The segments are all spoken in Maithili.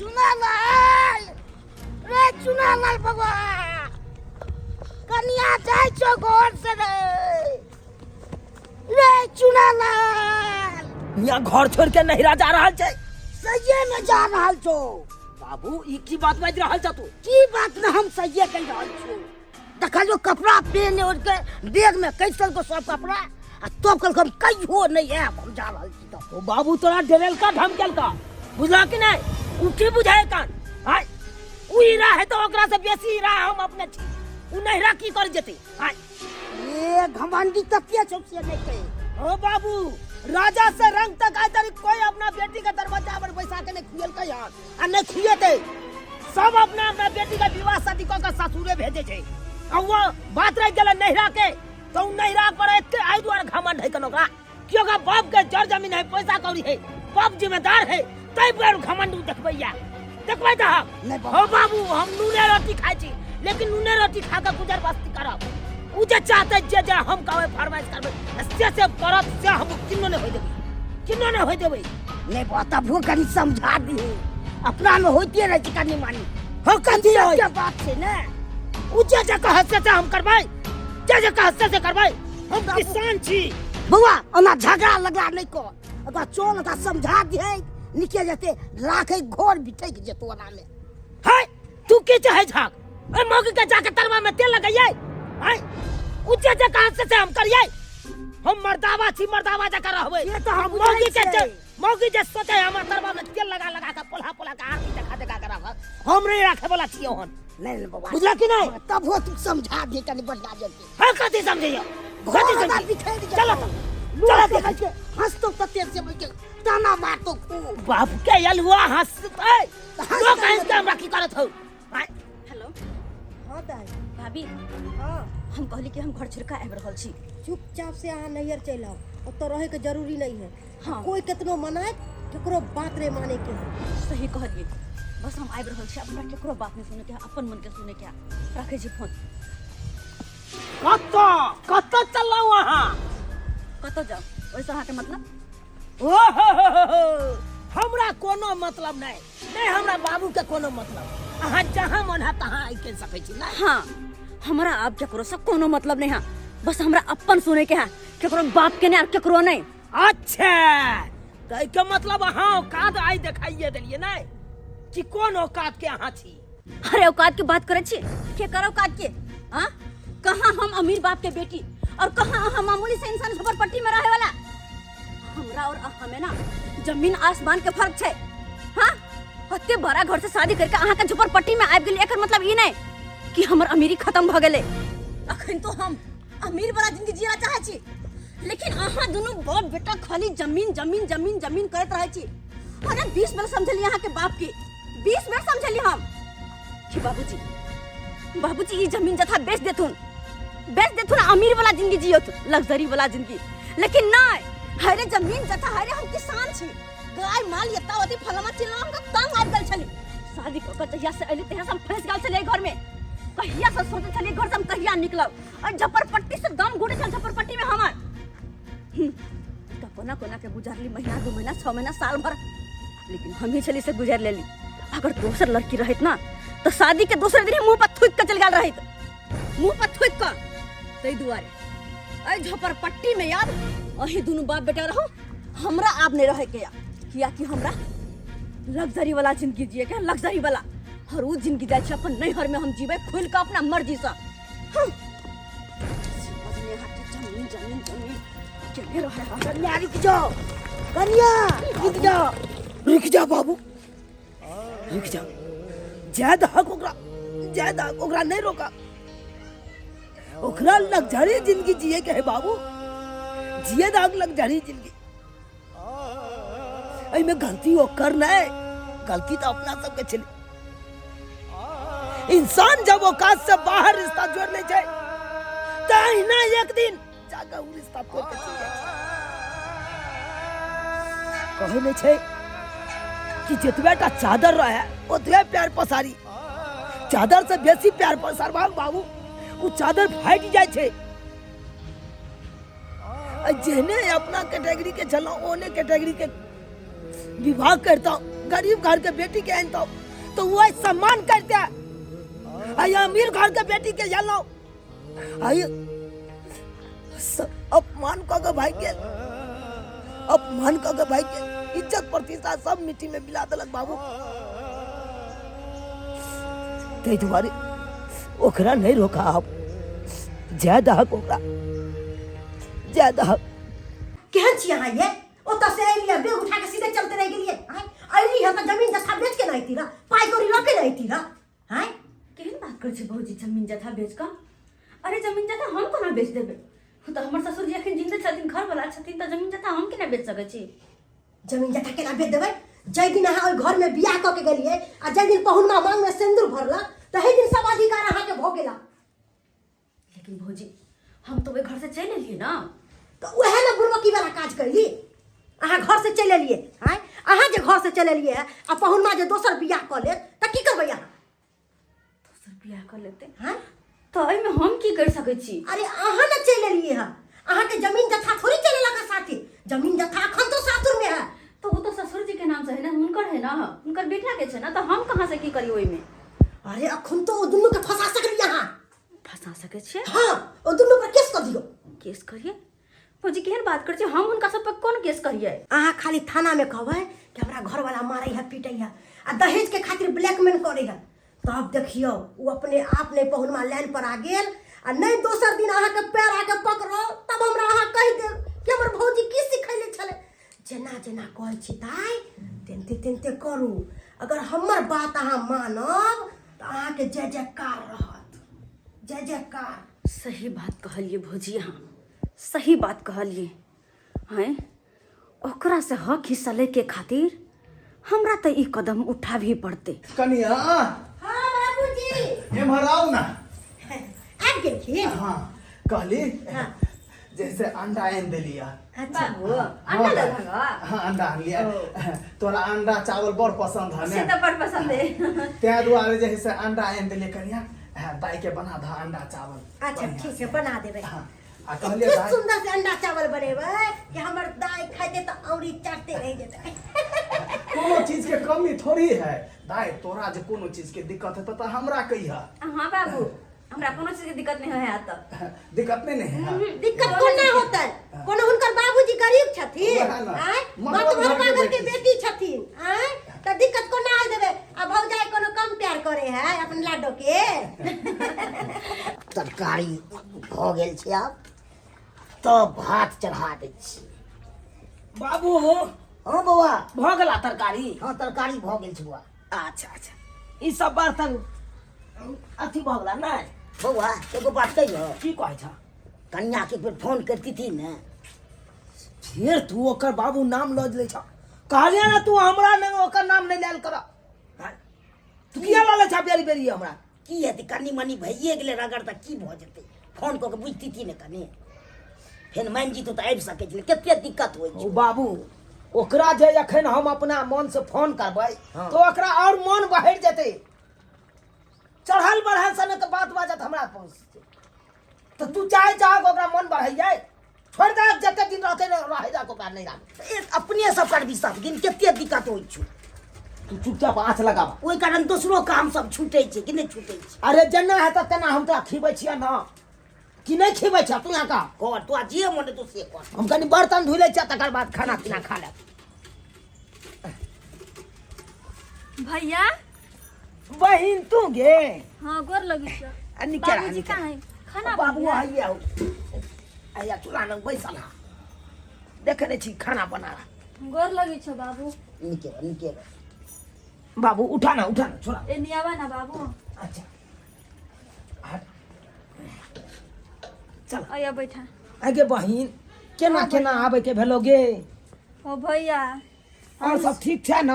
चुनालाल रे, चुनालाल बबुआ, कनिया जाइ छौ घर से रे। रे चुनालाल, यहाँ घर छोड़ के नहिरा जा रहल छै? सहिए में जा रहल छौ। बाबू, ई की बात बाजि रहल छ तू? की बात ने, हम सहिए कहि रहल छियौ। देखलियौ कपड़ा पेन ओढ़ के बैग में कैसल को सब कपड़ा आ तब कहलक हम कहियो नहीं आयब, हम जा रहल छी। तब ओ बाबू, तोरा डरेलका धमकेलका, बुझला कि नहीं? उ की बुझाए कान आय, उ हीरा है तो ओकरा से बेसी हीरा हम अपने छी। उ नहिरा की कर जेते आय? ए घमंडी ततिया छौ से नहीं कहे। ओ बाबू, राजा से रंग तक आय तरी कोई अपना बेटी के दरवाजा पर बैसा के नहीं खुएलकै हन आ नहीं खुएतै। सब अपना अपना बेटी के विवाह शादी कऽ के ससुरे भेजै छै। आ वो बात रहि गेलै नहिरा के, तो उ नहिरा पर एते आइ दुआरे घमंड है कन ओकरा कि ओकरा बाप के जड़ जमीन है, पैसा कौड़ी है, बाप जिम्मेदार है, तै पर घमंड उ देखबैया, देखबै दहक। नहीं बाबू। हो बाबू, हम नूने रोटी खाइ छी, लेकिन नूने रोटी खा के गुजर बस्ती करब। उ जे चाहते, जे जे हम कहबै, फरमाइश करबै, से से करत, से हम किन्नो नहि होइ देबै, किन्नो नहि होइ देबै। नहीं बाबा, तबो कनी समझा दिही, अपना में होइते रहै छै कनी मनी। हो, कथी होय? के बात छै ने। उ जे जे कहत से से हम करबै, जे जे कहत से से करबै। हम किसान छी। बौआ, ओना झगड़ा लगड़ा नहीं कर, ओकरा चल, ओकरा समझा दिहे, निके जेते, राखे घर बिठक जेतो ओना में। है तू की चाहे झाक ए मौगी के जाके तरवा में तेल लगैयै? है उ जे जे कहत से से हम करियै। हम मर्दावा छी, मर्दावा जका रहबै। ये तो हम मौगी बुझै के छियै। मौगी जे सोचे हमर तरवा में तेल लगा लगा के पोल्हा पोल्हा के आरती देखा देखा के राखत, हम नहीं राखे वाला छियै ओहन। नहीं नहीं बौआ। बुझला कि नहीं? तब हो तू समझा दे कनी बढ़िया जल्दी। हाँ, कथी समझैयो? कथी घर समझैयो? बिखर जेतौ। चलो तो, चलो चलो। देखै छियै, हंसतो तते से बैठ के ताना मारतो खूब। बाप के अलुआ हंसतै, हंसतै। लोक हंस के हमरा की करत हौ? आँय? हेलो। हाँ दाई। भाभी। हाँ। हम कहली कि हम घर छोड़ के आबि रहल छी। चुपचाप से अहाँ नैहर चलि आउ, ओतऽ रहैके जरूरी नहीं है। हाँ। कोई केतनो मनाए, केकरो बात नहीं माने के है। सही कहलिए, बस हम आबि रहल छी। हमरा केकरो बात नहीं सुने के है, अपन मन के सुने के है। राखै छी फोन। कतऽ कतऽ चललहुँ अहाँ? कतऽ जाउ, ओहिसँ अहाँके मतलब? ओ हो हो हो हो, हमरा कोनो मतलब नहीं, नहीं हमरा बाबू के कोनो मतलब। अहाँ जहाँ मन है तहाँ आइ के सकै छी ना? हाँ, हमरा आब केकरो से कोनो मतलब नहीं है, बस हमरा अपन सुने के है, केकरो बाप के नहीं और केकरो नहीं। अच्छा, तऽ एहिके मतलब अहाँ औकात आइ देखाइए देलियै नहि कि कोन औकात के अहाँ छी? अरे औकात के बात करै छी, के कर औकात के? हाँ, कहाँ हम अमीर बाप के बेटी और कहाँ अहाँ मामूली से इंसान झोपड़पट्टी में रहे वाला। हमरा और अहाँ में ना जमीन आसमान के फर्क छै। हाँ, ओते बड़ा घर से शादी करके अहाँ के झोपड़पट्टी में आबि गेली, एकर मतलब ई नहीं कि हमर अमीरी खत्म भ गेलै। अखन तो हम अमीर वाला जिंदगी जिया चाहे छी, लेकिन अहाँ दुनू बाप बेटा खाली जमीन जमीन जमीन जमीन करैत रहै छी। अरे 20 बेर समझली अहाँ के बाप के, 20 बेर समझली हम कि बाबूजी, बाबूजी, ई जमीन जथा बेच देथुन, बेच देथुन, अमीर वाला जिंदगी जियत, लग्जरी वाला जिंदगी। लेकिन नहीं, हरे जमीन जथा, हरे हम किसान छी, गाय माल एता ओती फलाना चिल्ला, हम तंग आबि गेल छली। शादी कऽ के जहिया से अयली तहिया से हम फंसि गेल छलियै घर में। कहिया से सोचै छलियै घर से हम कहिया निकलब, और झपरपट्टी से दम घुटै छल झपरपट्टी में हमर। तऽ कोना कोना के गुजरली महीना, 2 महीना, 6 महीना, साल भर, लेकिन हम ही छली से गुजर लेली। अगर दोसर लड़की रहत ना तो शादी के दोसरे दिन ही मुंह पर थूक के चल गेल रहत, मुंह पर थूक के। ताहि दुआरे एहि झोपड़पट्टी में यार अही दुनू बाप बेटा रहो, हमरा आब नहीं रहे के या, कियाकि हमरा लग्जरी वाला जिंदगी जिए के, लग्जरी वाला। और उ जिंदगी जाइ छै अपन नैहर में हम जीबै खुल के अपना मर्जी से। जमीन जमीन जमीन केने रहे है। कन्या रुक जाओ, कन्या रुक जाओ, रुक जा बाबू, रुक जा। जाय दहक ओकरा, जाय दहक ओकरा, नहीं रोका ओकरा। लग्जरी जिंदगी जिए के है बाबू, जिए दहक लग्जरी जिंदगी। एहिमे गलती ओकर नहीं, गलती तो अपना सबके छलै। इंसान जब औकात से बाहर रिश्ता जोड़ ले छै तऽ अहिना एक दिन जाके उ रिश्ता तोड़ के चलि जाइ छै। कहै नहि छै कि जतबे टा चादर रहे ओतबे प्यार पसारी, चादर से बेसी प्यार पसारबाक बाबू उ चादर फाटि जाइ छै। आ जेहने अपना कैटेगरी के छलहुँ ओहने कैटेगरी के विवाह करता गरीब घर के बेटी के आनितौ तो वो सम्मान करते आ अमीर घर के बेटी के झेलौ आई अपमान कऽ के भागि गेल, अपमान कऽ के भागि गेल, इज्जत प्रतिष्ठा सब मिट्टी में मिला देलक बाबू। ताहि दुआरे ओकरा नहीं रोका, आब जाय दहक ओकरा, जाय दहक। केहन छी अहाँ ये? ओतऽ से अयलियै बैग उठा के सीधे चलते रहि गेलियै। आँय, अयली हँ तऽ जमीन जथा बेच के ने अयती रह, पाइ कौड़ी लऽ के ने अयती रह। आँय, केहन बात करै छै भौजी, जमीन जथा बेच कऽ? अरे जमीन जथा हम कोना बेच देबै? ओ तऽ हमर ससुर जी अखन जिन्दे छथिन, घरवला छथिन, तऽ जमीन जथा हम केना बेच सकै छी? जमीन जथा केना बेच देबै? जाहि दिन अहाँ ओहि घरमे बियाह कऽ के गेलियै आ जाहि दिन पहुनमा मांगमे सिन्दूर भरलक, तही दिन सब अधिकार अहाँके भऽ गेला। लेकिन भौजी, हम तऽ ओहि घर से चलि एलियै ने। तऽ उएह ने बुड़बकी वाला काज कैली, अहाँ घर से चलि एलियै। आँय, अहाँ जे घर से चलि एलियै आ पहुनमा जे दोसर बियाह कऽ लेत तऽ की करबै अहाँ? दोसर बियाह कऽ लेतै? आँय, तऽ एहिमे हम की करि सकै छी? अरे अहाँ ने चलि एलियै हँ, अहाँके जमीन जथा थोड़ी चलेलक हँ साथे, जमीन जथा अखन तो सासुर में है। तऽ ओ तऽ ससुर जी के नाम से है ने, हुनकर है ना, हुनकर बेटा के छै ना, तऽ हम कहाँ से की करी ओहिमे? अरे अखन तो ओ दुनू के फंसा सकली अहाँ। फंसा सकै छियै? हाँ, ओ दुनू पर केस कऽ दियौ। केस करियै? भौजी, केहन बात करै छियै, हम हुनका सब पर कोन केस करियै? अहाँ खाली थाना में कहबै कि हमरा घरवाला मारै है, पीटै है आ दहेज के खातिर ब्लैकमेल करै है, तब देखियौ ओ अपने आप नहि पहुनमा लाइन पर आ गेल आ नहि दोसर दिन अहाँके पैर आके पकड़ो, तब हमरा अहाँ कहि देब कि हमर भौजी की सिखैले छलै। जेना जेना कहै छी ताइ तेनते तेनते करू। अगर हमर बात अहाँ मानब तऽ अहाँके जय जयकार रहत, जय जयकार। सही बात कहलिए भौजी, अहाँ सही बात कहलिए। हैं, ओकरा से हक हिस्सा लेके खातिर हमरा तऽ ई कदम उठाबही पड़तै। कनिया। हाँ बाबूजी। एम्हर आउ ना। आबि गेलखिन? हाँ, कहली हाँ। जैसे अंडा आनि देलिया। अच्छा। बाबू, अंडा देलहक? हाँ, अंडा आनलियै। तोरा अंडा चावल बड़ पसंद है से ने? तऽ बड़ पसंद है। तें दुआरे जे है से अंडा आनि देलियै। कनिया, हाँ, दाई के बना दह अंडा चावल। अच्छा। बढ़िआँ ठीक से। है, बना देबै। हाँ, आ कहलियै एते दाई सुंदर से अंडा चावल बनेबै कि हमर दाई खाइते तऽ औरी चाटते रहि जेतै। कोनो चीज के कमी थोड़ी है दाई। तोरा जे कोनो चीज के दिक्कत हेतौ तऽ हमरा कहिह। हाँ बाबू, हमरा कोनो चीज के दिक्कत नहीं है तऽ। दिक्कत नहीं ने है? दिक्कत कोना होतै? कोनो हुनकर बाबूजी गरीब छथिन? वएह ने। आँय, मतबल मतबल घर के घर के बेटी। बेटी छथिन। आँय, तऽ दिक्कत कोना आइ देबै? आ भौजाई कोनो कम प्यार करे है अपन लाडो के? तरकारी भऽ गेल छै, आब तब भात चढ़ा दै छी। बाबू। हँ बौआ। भऽ गेला तरकारी? हँ, तरकारी भऽ गेल छै बौआ। अच्छा अच्छा, ई सब बर्तन अथी भऽ गेला नहि? बौआ, एगो बात कहियौ? की कहै छ? कन्याके एक बेर फोन करती ने। फेर तू ओकर बाबू नाम लऽ लै छ। कहलियै ने तू हमरा नहि ओकर नाम नहि लेल कर। तू किया लऽ लै छ बेरी बेरी हमरा? की हेतै, कनि मनि भइए गेलै रगड़ तऽ की भऽ जेतै? फोन कऽ के बुझती ने कनि, फेर मानि जेतौ तऽ आबि सकै छलै। कते दिक्कत होइ ओ छै बाबू, ओकरा जे एखन हम अपना मन से फोन करबै हाँ। तऽ ओकरा आओर मन बहरि जेतै, चढ़ल बढ़ल सनक बात बाजत हमरा पास। तऽ तू चाहे चाहक ओकरा मन बढ़ैयै, छोड़ि दे, जते दिन रहतै ने रहै दे ओकरा, नहि राख। एक अपने सब करबी सब दिन, कते दिक्कत होइ छौ। तू चुपचाप आँच लगाब। ओहि कारण दोसरो काम सब छूटै छै कि नहि छूटै छै? अरे जेना हेतै तेना, हम तोरा खिबै छियै ने कि नहि खिबै छियै? तू यहाँ कह। कर तोरा जे मन हेतौ से कर। हम कनि बर्तन धोइ लै छियै, तकर बाद खाना पीना खा लेब। भैया। बहिन तू गे? हाँ, गोर लगी छियो। आ निके रह। बाबूजी निके कहाँ है? खाना बाबू बन गया? हैया हैया चूल्हा लग बैसल हा, देखे नहि छी खाना बना रहा। गोर लगी छो बाबू। निके रह, निके रह। बाबू, उठा ना, उठा ना, छोड़ा। ए नियावा ना बाबू। अच्छा, हट, चल। आया बैठा। आगे बहिन, केना केना आबै के भेलो गे? ओ भैया। और सब ठीक छै ने?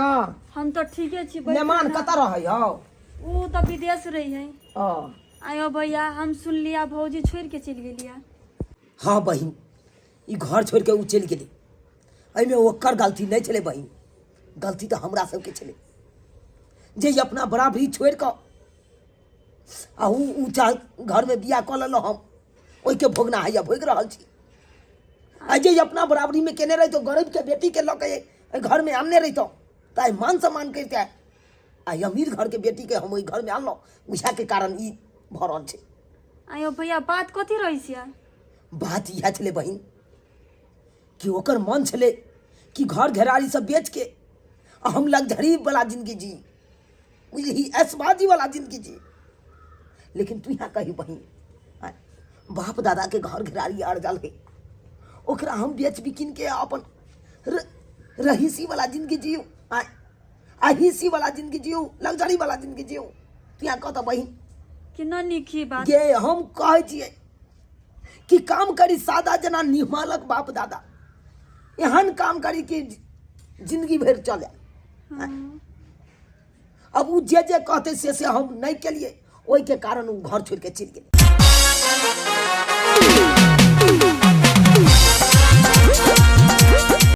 हम तो ठीके छी, बैठू मेहमान ना। कतऽ रहै हौ? ऊ तऽ विदेश रही है। ओ आयो भैया, हम सुन लिया भौजी छोड़ के चलि गेलिया। हाँ बहिन, ई घर छोड़ि के उ चलि गेलै, एहिमे ओकर गलती नहि छलै बहिन, गलती तऽ हमरा सबके छलै जे ई अपना बराबरी छोड़ि कऽ आ उ ऊँचा घरमे बियाह कऽ लेलहुँ। हम ओहिके भोगना हैया भोगि रहल छी। आ जे ई अपना बराबरीमे केने रहितौ, गरीबके बेटीके लऽ के एहि घरमे आनने रहितौ तऽ आइ मान सम्मान करिते। आइ अमीर घरके बेटीके हम ओहि घरमे आनलहुँ, उएहके कारण ई भऽ रहल छै। आयो भैया, बात कथी रहै छियै? बात इएह छलै बहिन कि ओकर मन छलै कि घर घेरारी सब बेचके आ हम लग्जरी वाला जिंदगी जी, बुझलिही, ऐशबाजी वाला जिंदगी जी। लेकिन तू यहाँ कही बहिन, आँय, बाप दादा के घर घेरारी अड़जल है, ओकरा हम बेच बिकिन के अपन रहीसी वाला जिंदगी जियू, आँय, अहिसी वाला जिंदगी जियू, लग्जरी वाला जिंदगी जियू? तू यहाँ कहता बहिन। केना नीक ही बात। गे, हम कहै छियै कि काम करी सादा जेना निमालक बाप दादा, एहन काम करी कि जिंदगी भरि चले। अब ओ जे जे कहते से से हम नहीं केलिए, ओहिके कारण ओ घर छोड़ के चलि गेलै।